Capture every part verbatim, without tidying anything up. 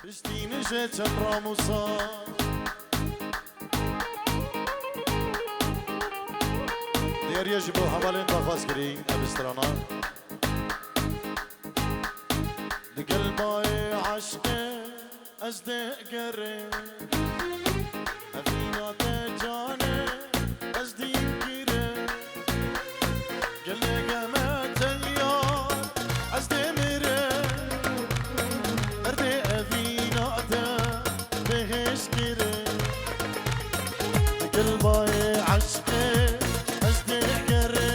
Piştî nijê çend ramûsa. Diyariye ji bo hevalên daxwaz kirî ev strana. Digel bayê eşqê ez dê gerê. Evîna te canê ez dîn girê. Gelê geme tenya ez dê mirê. Derdê evîna te bêhêş girê. Digel bayê eşqê ez dê gerê.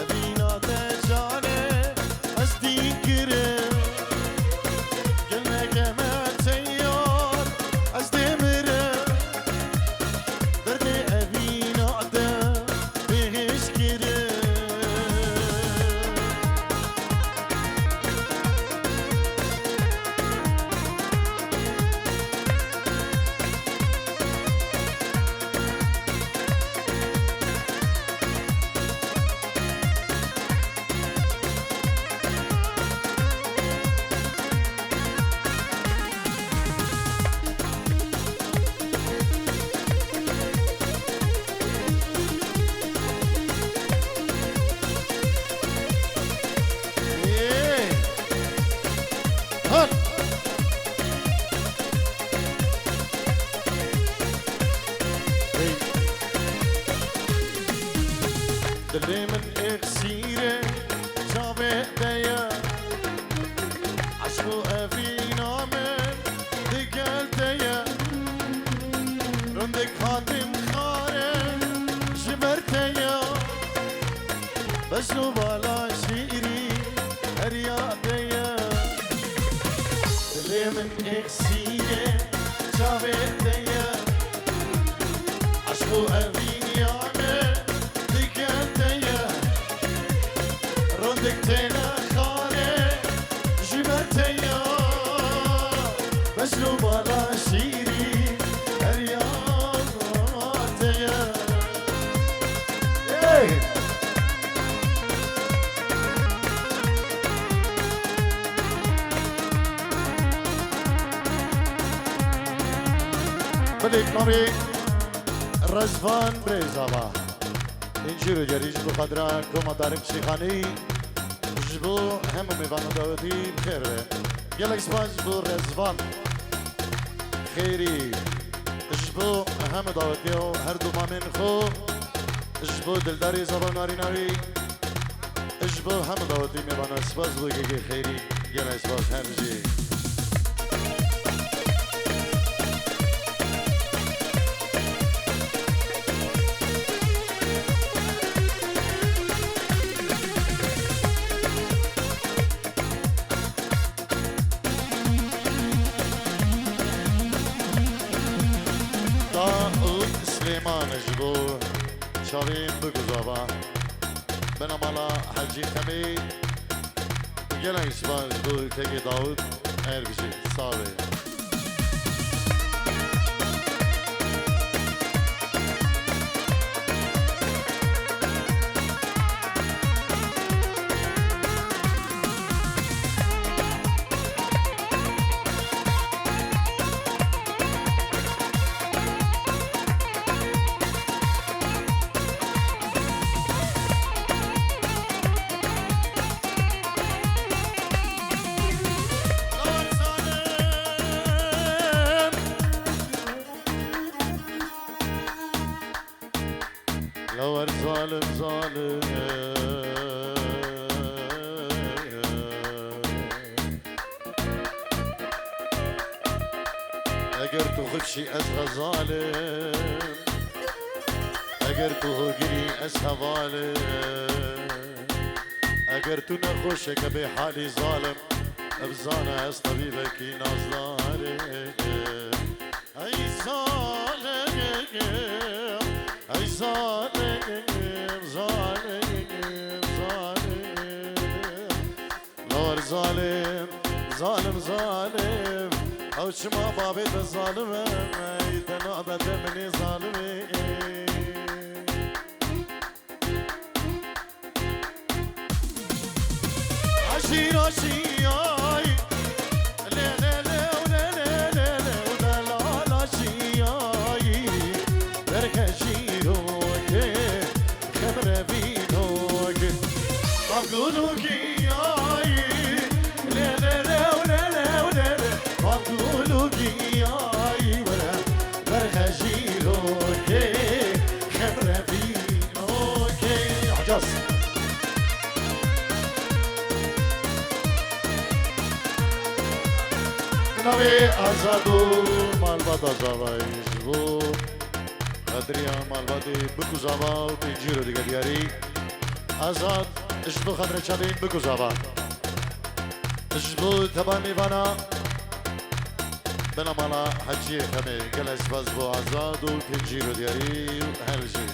Evîna te canê ez dîn girê. Gelê geme tenya ez dê mirê. Derdê evîna te bêhêş kirê. Dilê min êxsîrê çavê te ye. Eşq û evîna min digel te ye. Rindek hatim xare ji ber te ye. Bezn û bala şîrî her ya te ye. Dilê min êxsîrê çavê te ye. Eşq û evîniya me digel te ye. Rindik têne xare ji ber te ye. Bezn û bala şîrî her ya te ye. Hey! Bidê kamê Rezvan Birêzava. Încîro cerî ji bo xatira Koma Tarîk Şîxanî, ji bo hemû mêvana dawetî bi xêr be. Gelek spas ji bo Rezvan Xêrî, ji bo hemû dawetiya û her du mamên xwe, ji bo dildarê zava û narîna wî. Ji bo hemû dawetî mêvana spas bo Gegê Xeyrî, gelek spas her jî. Daûd Silêman ji bo çavên biguzava. Bena mala Hecî Xemê, gelek spas ji bo Kegê Daûd, her bijî, sax be. Lawer zalim, zalim. Eger tu xifşî ez xezalim, eger tu hogirî ez hevalim, eger tu nexweşeke bê halî zalim, bizane ez tebîbekî nazdarim. Ey zalim, ey zalim, zalim, zalim. Lor zalim, zalim, zalim. Ew çima babê te zalim e, ey te nabete minê zalimê. Aşîr, aşîr, ay, lê Gulûgiyayî, lê lê lê lê lê lê lê. Van gulûgiyayî were, berxe jîrokê, xemre vînokê. Ecaz. Navê Azad û malbata Zavayî ji bo Xediriya malbatê Bikû Zava û pêncî ro dige diyarî. Azad ji bo xedira çavên Bikû Zava. Ji bo teba mêvana bela mala Heciyê Xemê. Gelek spas bo Azad û pêncî ro diyarî û her jî.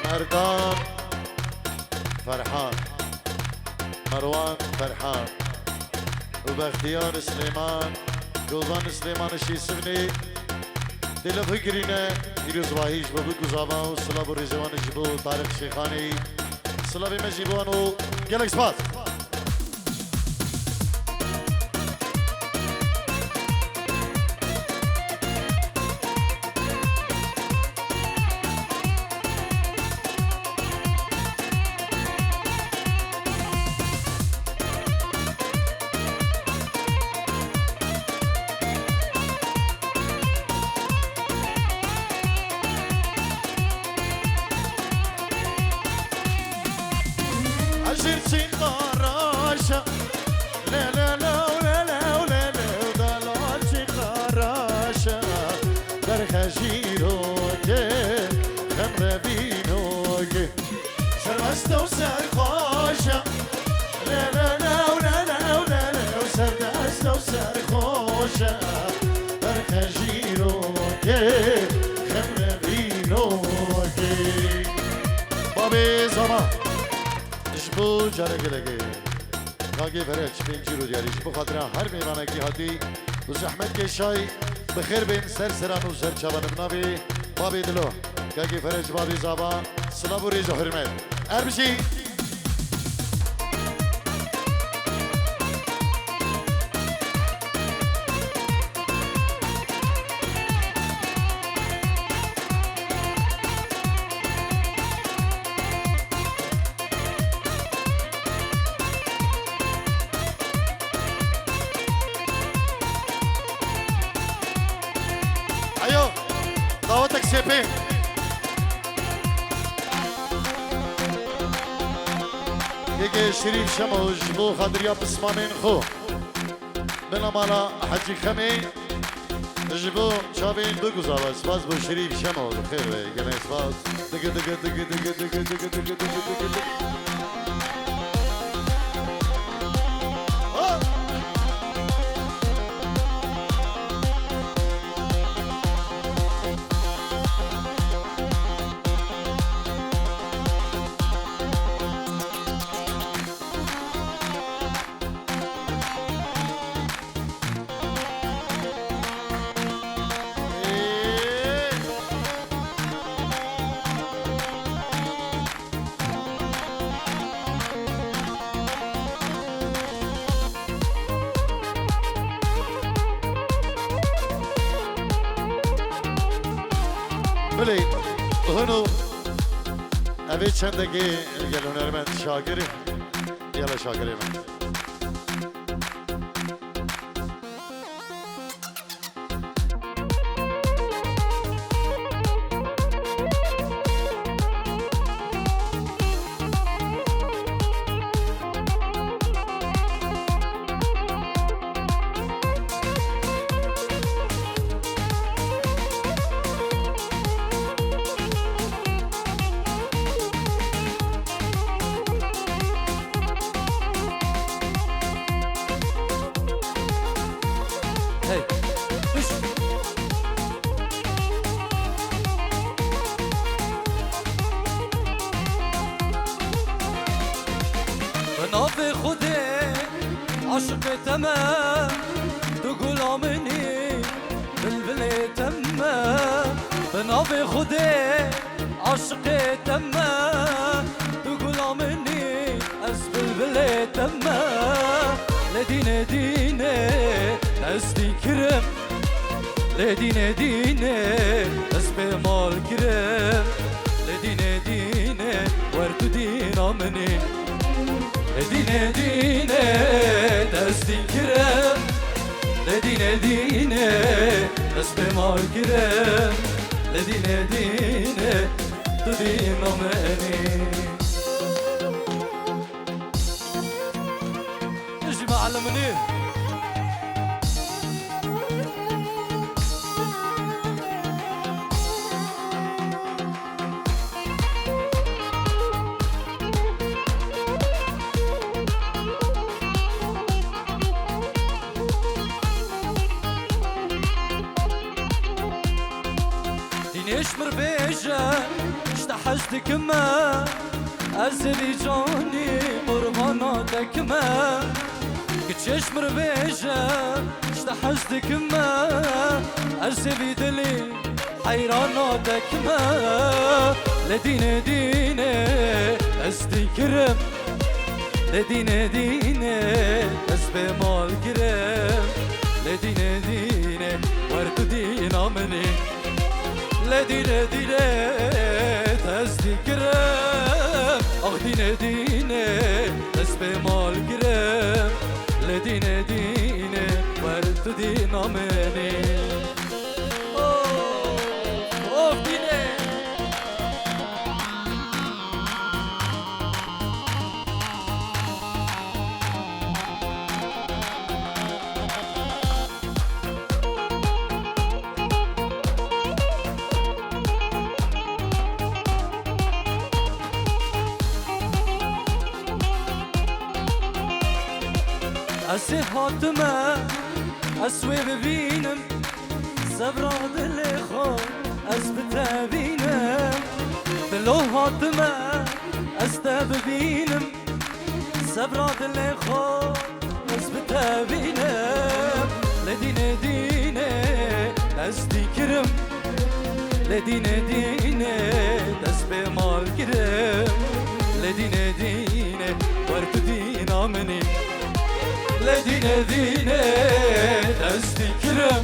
Merdan Ferhan, Merwan Ferhan û Bextiyar Silêman, Gulvan Silêman û Şîsivnî, têlefî kirîne, pîrozbahî ji bo Bikû Zava û silav û rêzê wan ji bo Tariq Şêxanî, silavê me jî bo wan û gelek spas. Ejir çî qaraşa. Lê lê lew lê lew lê lew, delal çî qaraşa. Derxe jîrokê, xemre vînokê. Serbest û serxweşa. Lê lê lew lê lew lê lew, serbest û serxweşa. Derxe jîrokê, xemre vînokê. Babê Zava. Ji bo careke lege. Kagê Fereç, pêncî ro diyarî ji bo xatira her mêvanekî hatî û zehmet kêşay bi xêr bên ser seran û ser çavan bi navê babê Dilo. Kagê Fereç, babê Zava, silav û rêz û hurmet. Erbijî. Eyo, dawetek sêpê. Yekê Şerîf Şemo ji bo xatiriya pismamên xwe. Bela mala Hecî Xemê ji bo çavên Bikû Zava. Spas bo Şerîf Şemo, bi xêr ve, gelek spas. Digi, digi, digi. Hop! Bilê, hûn û ev ê çendekê gel hunermend Şakirê, gele Şakirê min. Hey. Huş. Bi navê Xwedê aşiqê te me, tu gula min î, bilbilê te me. Bi navê Xwedê aşiqê te me, tu gula min î, ez bilbilê te me. Lê dînê dînê ez dîkirim, lê dînê dînê ez Pêmal kirim, lê dînê dînê, wer tu dîna min î. Lê dînê dînê, dest dîn kirim. Lê dînê dînê, dest pêmal kirim. Lê dînê dînê, tu dîna min î. Ji me elimînî. Dînêş mir bêje, ji te hez dikim me. Ez ê vî canî qurbana te kime. Kiçêş mir bêje, ji te hez dikim me. Ez ê vî dilî heyrana te kime. Lê dînê dînê ez dîn kirim. Lê dînê dînê ez bê mal kirim. Lê dînê dînê wer tu dîna min î. Lê dînê dînê ez dîn kirim. Ax dînê dînê ez bê mal kirim. Lê dînê dînê wer tu dîna min î. Of, of dînê. Ez ê hatime, ez wê bibînim. Sevra dilê xwe ez bi te bînim. Dilo hatime ez te bibînim. Sevra dilê xwe ez bi te bînim. Lê dînê dînê ez dî kirim. Lê dînê dînê ez bê mal kirim. Lê dînê dînê wer tu dîna min î. Lê dînê dînê ez dî kirim.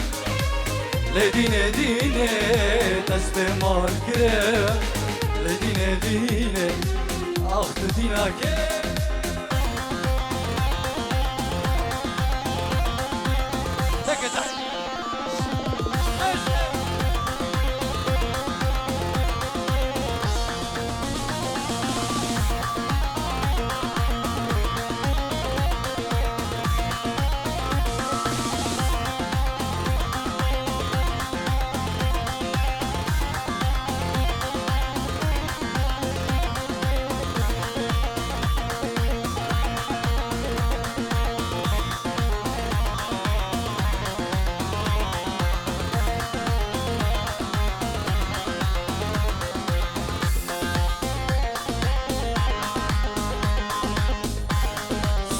Lê dînê dînê ez bê mal kirim. Lê dînê dînê ax tu dîna kê. Teke tek.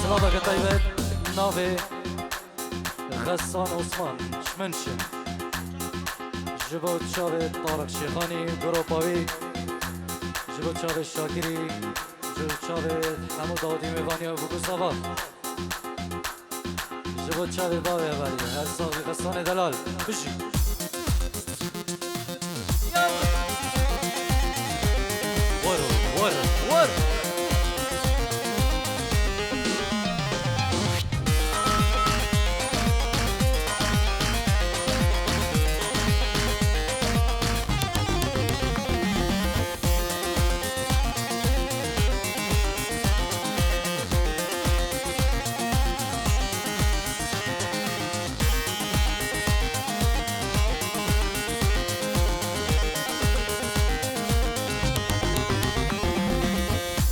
Silaveke taybet navê Xesan Osman ji min çi. Ji bo çavê Tarık Şêxanî, gropa wî, ji bo çavê Şakirî, ji bo çavê hemû dawetî mêvaniya Bûkû Sava. Ji bo çavê bavê hevalî, her sax ji xestanê delal. Bijî. Were, were, were.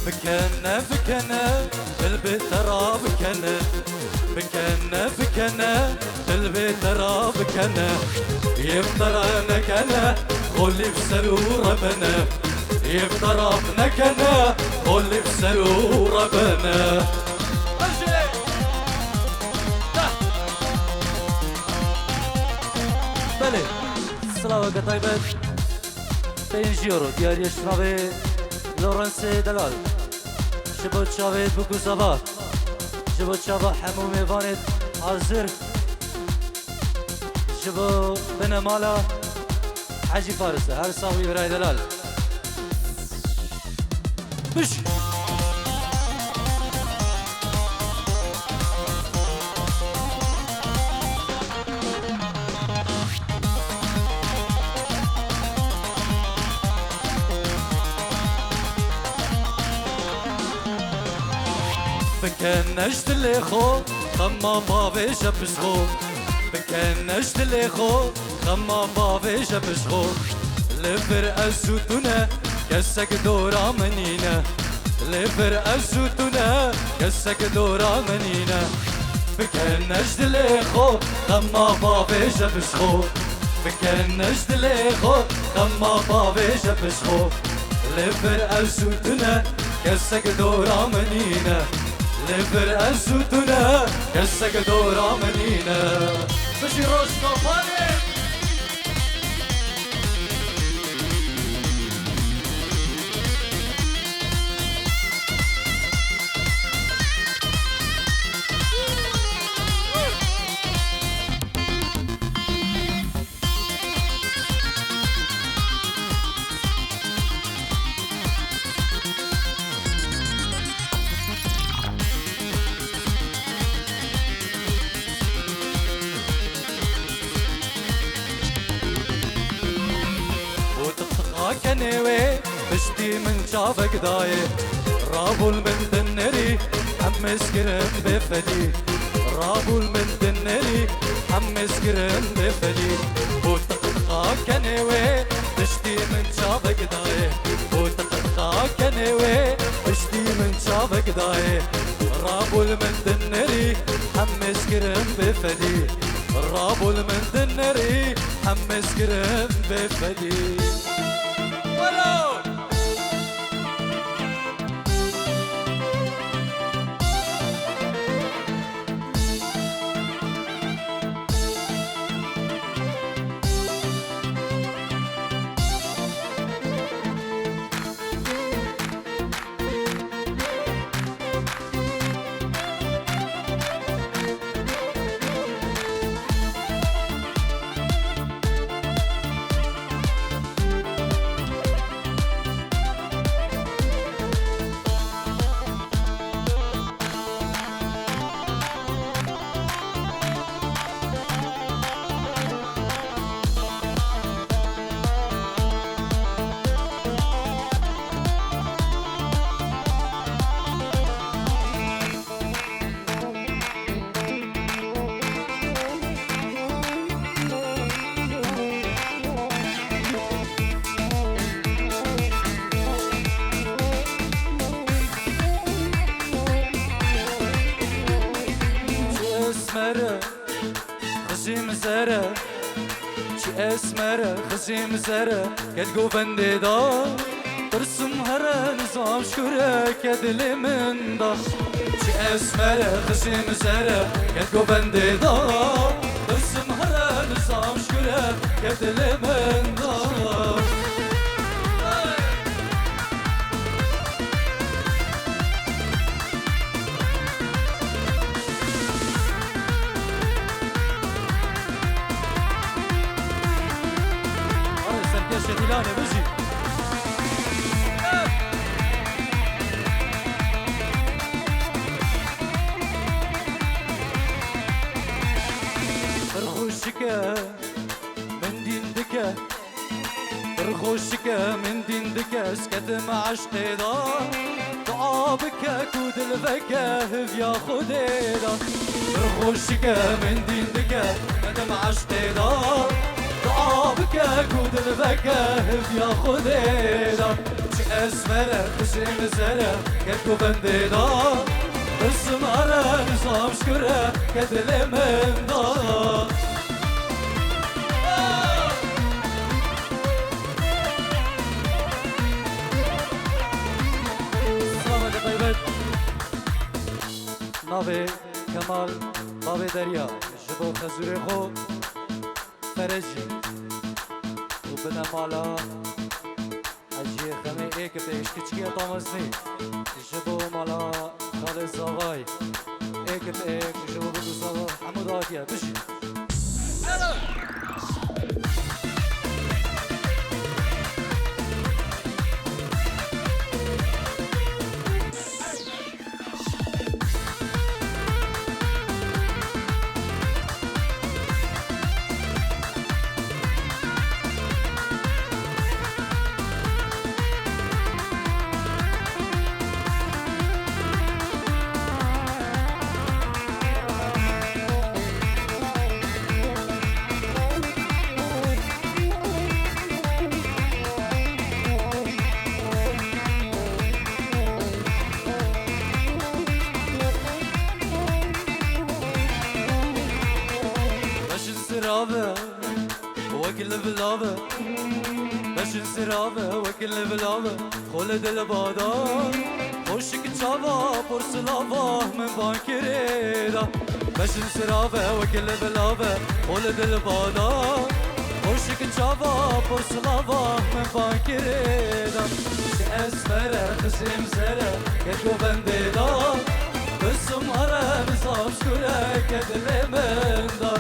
Bikene, bikene, dil bê te ra bikene. Bikene, bikene, dil bê te ra bikene. Yê te ra nekene, xolî bi ser û re bine. Yê te ra nekene, xolî bi ser û re bine. Belê, silaveke taybet. Pêncî euro, diyariye ji navê Lawrence Delal. Ji bo çavê Bûkû Sava. Ji bo çava hemû mêvanê hazir. Ji bo binemala Hecî Faris e, her sax bî birayê delal. Biş. Bike ne ji dilê xwe, xema bavêje bi ji xwe. Bike ne ji dilê xwe, xema bavêje bi ji xwe. Li vir ez û tu ne, kesek dora min nîne. Li vir ez û tu ne, kesek dora min nîne. Bike ne ji dilê xwe, xema bavêje bi ji xwe. Bike ne ji dilê xwe, xema bavêje bi ji xwe. Li vir ez û tu ne, kesek dora min nîne. Li vir ez û tu ne, kesek dora min nîne. Bijî Rojka Parê. Û tiqtiqa kenê wê piştî min çavek dayê. Rabûl min dinirî, em mêskirin bê fedî. Rabûl min dinirî, em mêskirin bê fedî. Û tiqtiqa kenê wê piştî min çavek dayê. Û tiqtiqa kenê wê piştî min çavek dayê. Rabûl min dinirî, em mêskirin bê fedî. Rabûl min dinirî, em mêskirin bê fedî. Welo! Çi esmer e, xizî mizere, çi esmer e, xizî mizere, gel govendê da. Tirsim here nizam ji ku re ke dilê min da. Çi esmer e, xizî mizere, ke govendê da. Tirsim here nizam ji ku re ke dilê min da. Arê serkeşê Dîlanê bijî. Pir xweşik e, min dîn dike. Pir xweşik e, min dîn dike, ez ketim eşqê da. Dua bike ku dil veke hevya Xwedê da. Pir xweşik e, min dîn dike, ketim eşqê da. Dua bike ku dil veke hevya Xwedê da. Çi esmer e, xizê mizere, ke govendê da. Tirsim here nizam ji ku re ke dilê min da. Silaveke taybet navê Kemal Bavê Derya ji bo xezûrê xwe Ferecî û bide mala Heciyê Xemê êk bi êk ji kiçikê ta mezinî. Ji bo mala Xalê Zavay êk bi êk ji bo Bidû Zava hemû datiye. Bijî. Alo! Sirave, wek li vilave, beşin sirave, wek li vilave, xole dil bada, xoşik çava, por silava, min ban kirê da. Beşin sirave, wek li vilave, xole dil bada, xoşik çava, por silava, min ban kirê da. Esmere, xizim zere, ke govendê da, bisim here, bizam şkure, ke dilê min da.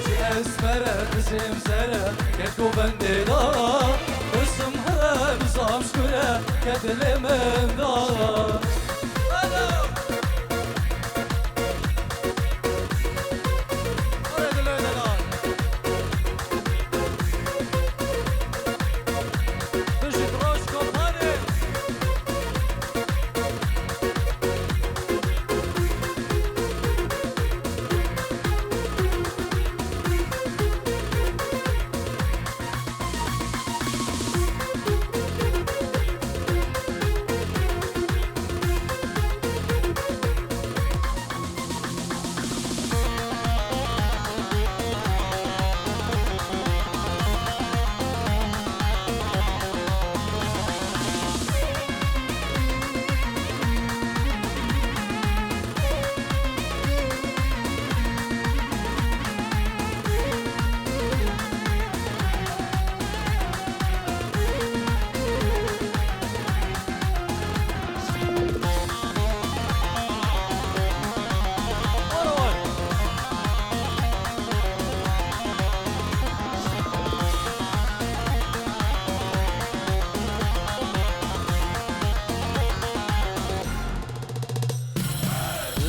Ji esmere, xizim zere, ke govendê da, bisim here, bizam şkure, ke dilê min da.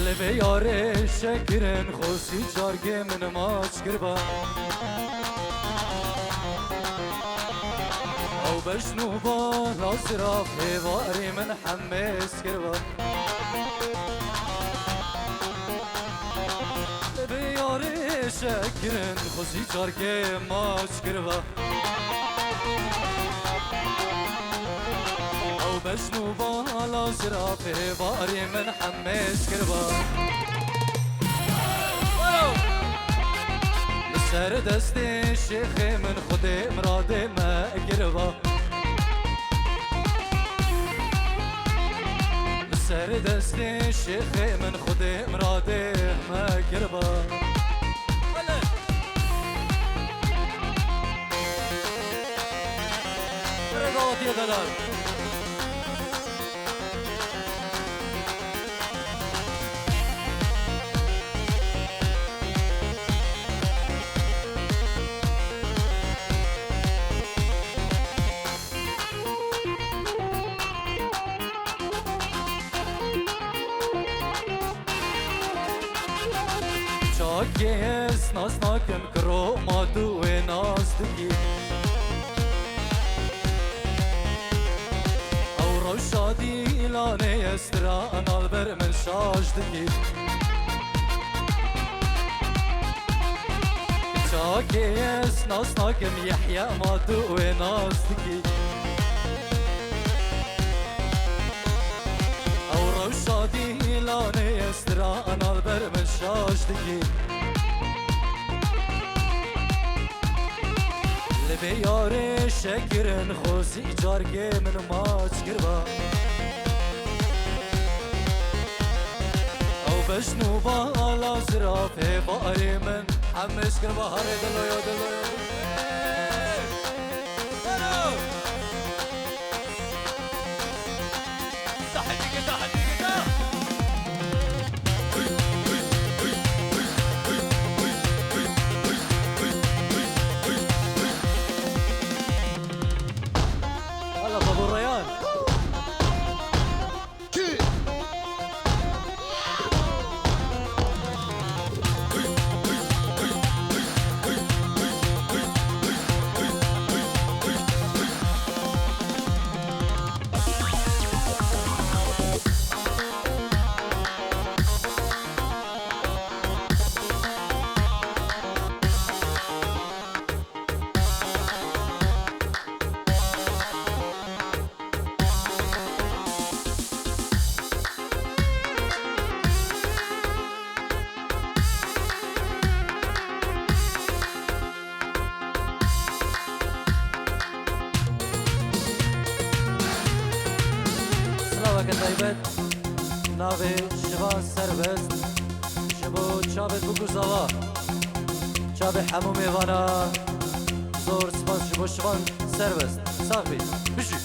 Li vê yarê şekirin xwezî cargê min maç kiriba. Ew beşn û bala ziraf hêvarî min hemêz kiriba. Li vê yarê şekirin xwezî cargê maç kiriba. Ew beşn û bala zirafê barê min hemêz kiriba. Li ser destê şêxê min Xwedê miradê me kiriba. Li ser destê şêxê min Xwedê miradê me kiriba. Wele. Rêda Atiye Delal. Çakê ez nas nakim, kiro ma tu wê nas dikî. Ew rewşa dîlanê ye, strana li ber min şaş dikî. Çakê ez nas nakim, Yehya ma tu wê nas dikî. Ew rewşa dîlanê ye, strana li ber min şaş dikî. Li vê yarê şekirin xwezî cargê min maç kiriba. Ew beşn û bala zirafê barê min hemêz kiriba, herê diloyo, diloyo. Hala Babo Reyhan. Çavê şivan serbest, ji bo çavê biguzava. Çavê hemû mêvana, zor spas ji bo şivan serbest. Sax bî, bijî.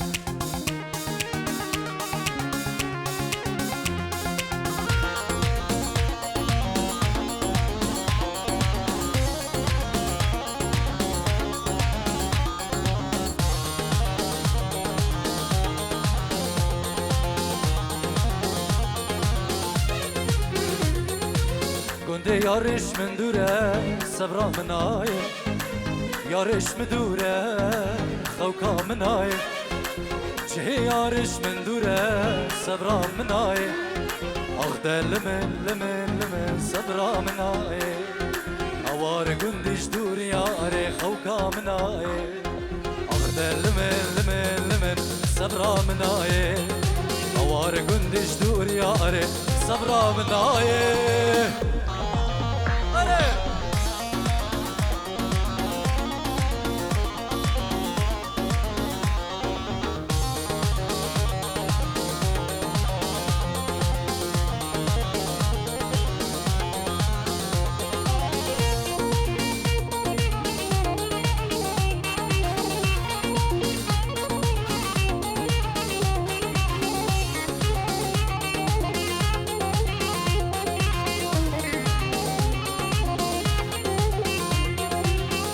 Gundê yarîş min dûr e, sebra min nayê. Yarîş min dûr e, xewka min nayê. Cihê yarîş min dûr e, sebra min nayê. Ax de limin, limin, limin, sebra min nayê. Hawar gundî ji dûr yarê, xewka min nayê. Ax de limin, limin, limin, sebra min nayê. Hawar gundî ji dûr yarê, sebra min nayê. Erê!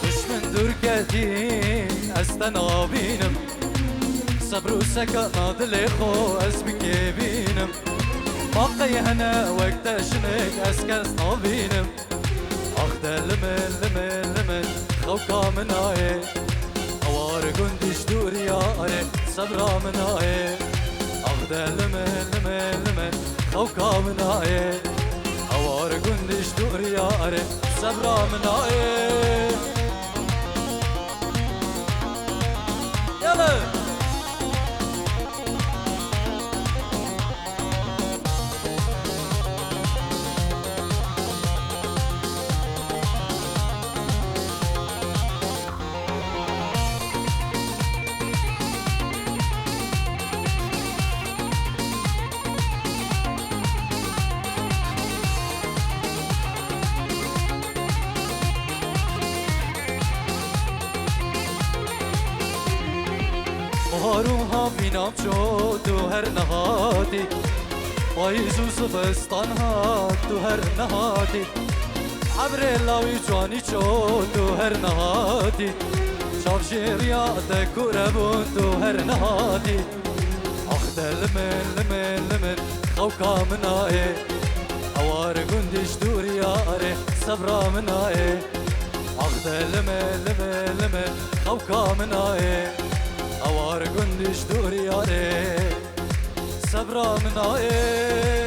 Dişmin dûr ketî, ez te nabînim. Sebr û sekana dilê xwe ez bi kê bînim. Ma qey hene wek te jinik ez kes nabînim. Ax de limin, limin, limin, xewka min nayê. Hawar gundî ji dûr yarê, sebra min nayê. Ax de limin, limin, limin, xewka min nayê. Hawar gundî ji dûr yarê, sebra min nayê. Yala! Bahar û havîna ço tu her nehatî. Payîz û zivistan hat tu her nehatî. Ebrê lawî canî ço tu her nehatî. Çav jê riya te kure bûn tu her nehatî. Ax de limin, limin, limin, xewka min nayê. Hawar gundî ji dûr yarê, sebra min nayê. Ax de limin, limin, limin, xewka min nayê. Hawar gundî ji dûr yarê, sebra min nayê.